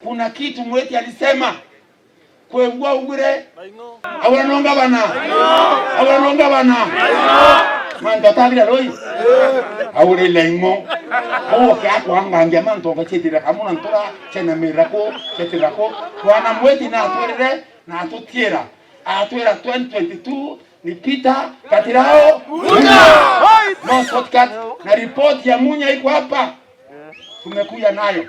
Kuna kitu Mweti alisema kwengwa ugure awura bana awura bana manto tabira loi awure lengo o ke akwangangia manto gachetira kamuna ntura chena mirako chetira ko bwana Mweti na atwerere na atutiera atwera 2022 ni Peter Katirao Munya. No shortcut. Na ripoti ya Munya iko hapa, tumekuja nayo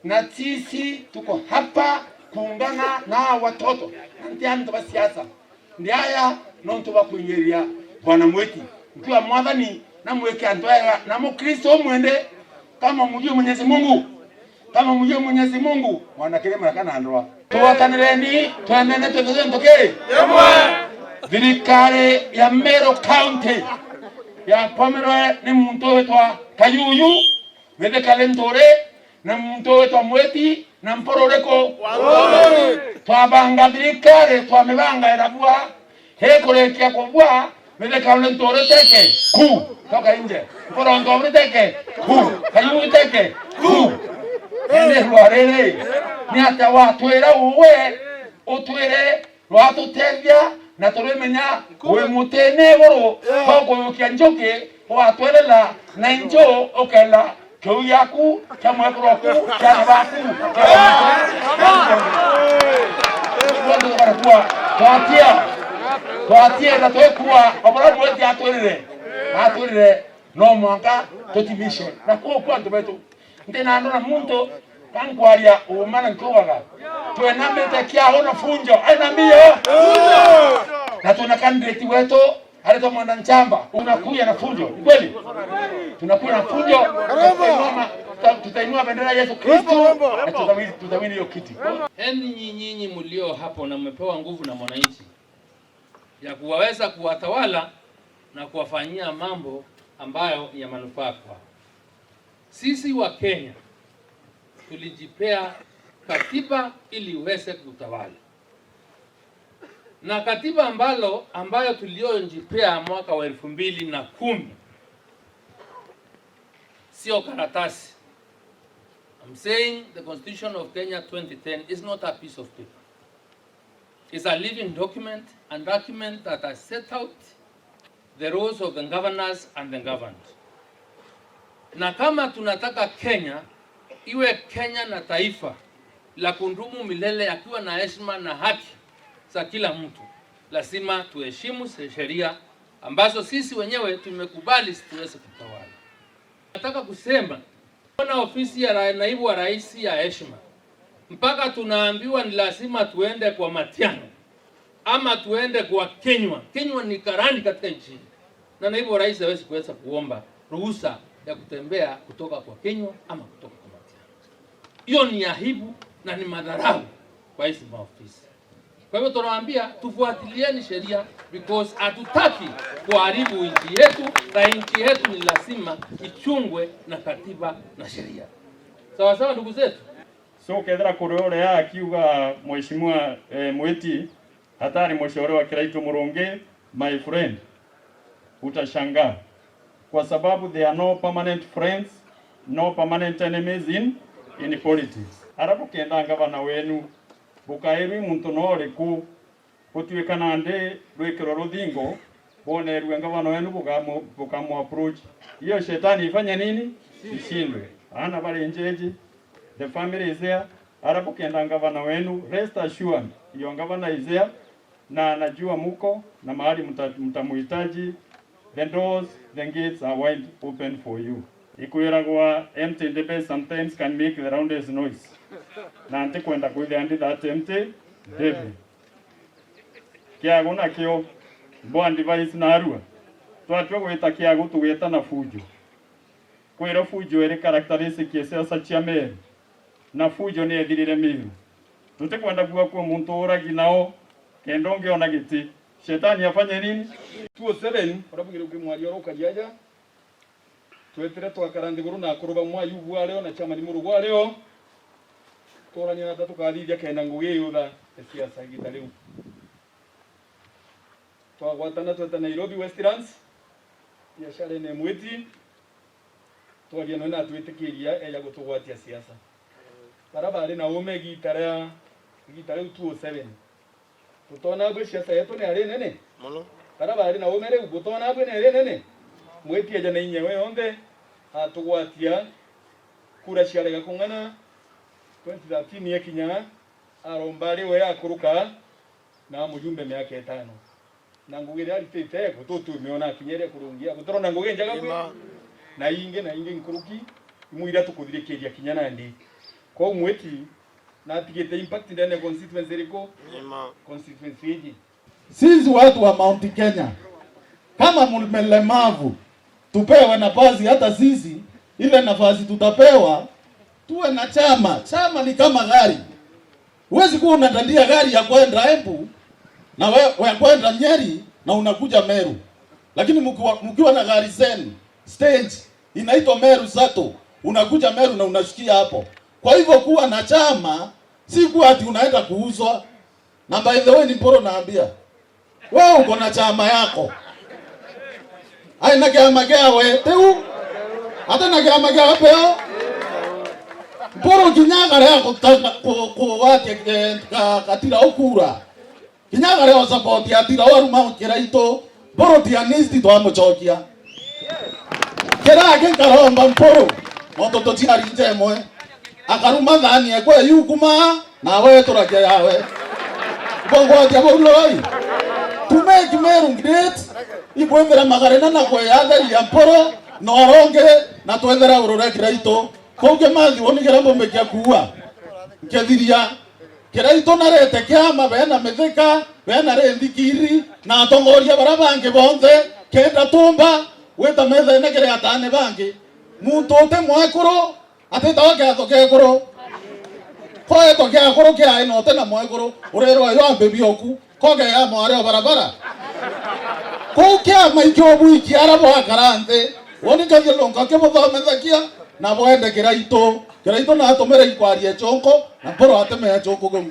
na sisi tuko hapa kuungana na watoto ntiani tuba siasa ndiaya nontu bakuingiria bwana Mweti mkiwa mwathani na mweke antu aya na mukristo mwende kama mjue Mwenyezi Mungu, kama mjue Mwenyezi Mungu mwana kirema kana ndoa tuwatanireni twenene twethe ntuki thirikari ya Meru County ya Pomeroy ni muntu witwa Kayuyu withikale nturi na muntu witwa Mweti na mpororeko twabanga thirikari twamibanga irabua hikurikia kubua withikale nturi teke ku toka nje mporongo teke ku Kayuyu teke ku ende rwariri ni atia watwira uwe utwire rwatutethia na turimenya wi mutene iguru kogukia njuki watwerera na inju ukenda kiu giaku kia mwekuru waku kia ana baku kia twatia twatia na twekua obora Mweti atwirire atwirire no mwanka tutimishe na kuo andu betu ntina na muntu kankwaria umana nkuwaga twenamite kiaho na funjo ainamio na tuna candidate wetu anaitwa Mwana Nchamba, unakuja na funjo. Ni kweli tunakuja na funjo, tutainua bendera ya Yesu Kristo na tutawini hiyo kiti. Enyi nyinyi mlio hapo na mmepewa nguvu na mwananchi ya kuwaweza kuwatawala na kuwafanyia mambo ambayo ni ya manufaa kwao. Sisi wa Kenya tulijipea katiba ili iweze kutawala, na katiba ambayo tuliojipea mwaka wa 2010 sio karatasi. I'm saying the Constitution of Kenya 2010 is not a piece of paper. It's a living document, a document that has set out the roles of the governors and the governed. Na kama tunataka Kenya iwe Kenya na taifa la kudumu milele akiwa na heshima na haki za kila mtu, lazima tuheshimu sheria ambazo sisi wenyewe tumekubali tuweze kutawala. Nataka kusema na ofisi ya naibu wa rais ya heshima, mpaka tunaambiwa ni lazima tuende kwa Matiang'i ama tuende kwa Kinyua. Kinyua ni karani katika nchi, na naibu wa rais hawezi kuweza kuomba ruhusa ya kutembea kutoka kwa Kinyua ama kutoka kwa Matiang'i. Hiyo ni aibu na ni madharau kwa hizi maofisi. Kwa hivyo tunawaambia tufuatilieni sheria because hatutaki kuharibu nchi yetu, na nchi yetu ni lazima ichungwe na katiba na sheria. Sawa sawa, ndugu zetu. So kethira kuri uria akiuga mheshimiwa Mweti hatari mshore wa Kiraitu Murungi, my friend, utashangaa kwa sababu there are no permanent friends, no permanent enemies in politics. Arabu kenda ngavana wenu bukairwi muntu no riku gutuikana ndi rwikirwo ruthingo bonerwe ngavana wenu bukamu approach hiyo shetani ifanye nini ishindwe ana bali njeji the family is there. Arabu kenda ngavana wenu, rest assured your ngavana is there na anajua muko na mahali mtamuhitaji. The doors, the gates are wide open for you. Ikwiragwa empty debe sometimes can make the roundest noise. Na nti kwenda kwithia ndi that empty debe. Kiago nakio mboa device na arua. Twatua gwita kiago tugwita na fujo. Kwira fujo iri characteristic ya siasa cia Meru. Na fujo ni ethirire Meru. Tutikwenda kuwa kwa muntu uragi nao kendo ungiona giti. Shetani afanye nini? 207 urabugire ukimwaria urukaria twetire twakara nthiguru na kuruba mwayu areo na chama ni murugu areo turania na tukathithia kenda ngugi yutha siasa igita riu twagwatana tweta Nairobi Westlands biashara ene Mweti twaria no na twitikiria eja gutugwatia siasa Barabara na ume gitara gitara 207 tutona bwe ciaca yetu ni ari nene muno barabara na ume riu gutona bwe ni ari nene mwetia jana inyewe yonthe atugwatia kura ciarega kung'ana 2013 yekinya aromba riwe akuruka na mujumbe miaka etano na ngugi ria aritite gututumiona akinyere kurungia gutorona ngugi njaga kwi na inge nkuruki imwira tukuthirikiria kinya nandi kwa mweti na atigite impact ndene constituency riko constituency hii. Sisi watu wa Mount Kenya kama mlemavu tupewe nafasi, hata sisi ile nafasi tutapewa tuwe na chama. Chama ni kama gari. Huwezi kuwa unadandia gari ya kwenda Embu na wewe kwenda Nyeri na unakuja Meru. Lakini mkiwa na gari zenu stage inaitwa Meru Sato, unakuja Meru na unashukia hapo. Kwa hivyo kuwa na chama si kuwa ati unaenda kuuzwa. Na by the way ni mporo naambia, wewe uko na chama yako. Ai na chama gyawe teu. Hata na chama gyawe peo. Mporo kinyaga ya ko wake katira okura. Kinyaga leo support ya tira waruma kiraito. Mporo tianisti twamuchokia. Kera karomba mporo. Moto totiari njemwe. Akaruma thani ekwe yukuma nawe turakia yawe. Bongo atia boloi. To make Meru great, ikwethera magarena na kweyatheria mporo na oronge na twethera urure kiraito. Kouge mathi woni kirambo mekia kuua. Nkethiria kiraito narete kiama bena mithika bena rindikiri na atongoria bara bangi bonthe kenda tumba wita methene kire atane bangi. Muntu ute mwekuru atitawa kiatho kiekuru. Koetwo kiakuru kia ino te na mwekuru urerwa yo ambibi oku koge ya mware barabara. Kuu kiama ikio bwiki arabo akara nthi woni kathilonga kimuthomethakia na bwende kiraito kiraito na atumire ikwaria chonko na mporo atemea chonko kuu.